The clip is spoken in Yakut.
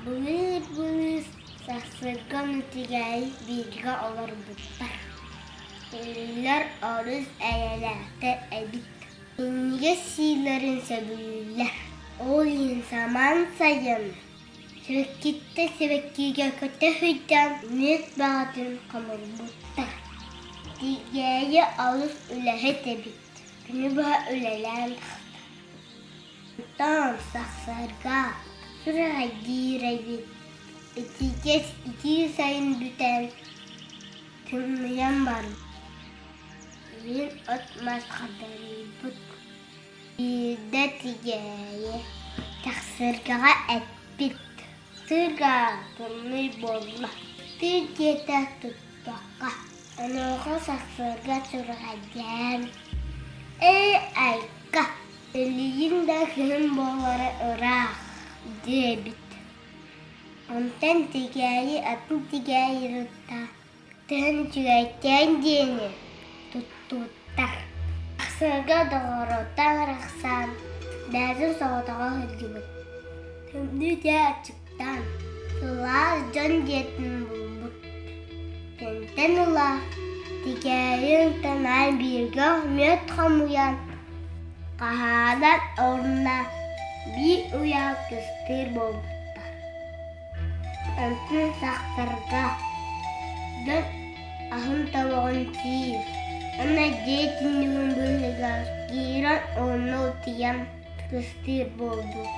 Былыыр-былыыс сарсыарда Нутигээйи бииргэ олорбуттар. Кинилэр олус эйэлээхтэр эбит. Минньигэс сиилэрин сөбүлүүллэр. Ол иһин самаан сайын сибэккиттэн сибэккигэ көтө сылдьан мүөт баҕатын хомуйбуттар. Тигээйи олус үлэһит эбит. Күнү быһа үлэлээн тахсар. Онтон сахсарга сүрэҕэлдьиир эбит. Итигэс итии сайын бүтэн, тымныйан барбыт. Мин от-мас хатарыйбыт. Биирдэ тигээйи тахсыргаҕа эппит: «Тыга тымныы буолла, тыы диэтэ туттахха». Онуоха сарсыарда сүрэҕэлдьээн: «Ээ, айка, билигин да кыһын буолара ыраах» диэбит. Онтон тигээйи атын тигээйи Тыһын үчүгэйкээн диэни туттубуттар. Ахсыга доҕоруттан арахсан, бэйэтин соҕотоҕо сылдьыбыт. Тымныы дьэ аччыктаан, сылаас дьон дьиэтин булбут. Тэнтэн ыла тикээйин танаан бииргэ мүөт хомуйан, хаһаанан орна биир уйаҕа кыстыыр буолбуттар. Онтон сахтарга дьон аһын тобоҕун сиир уонна дьиэ түннүгүн быыһыгар киирэн онно утуйан кыстыыр буолбут.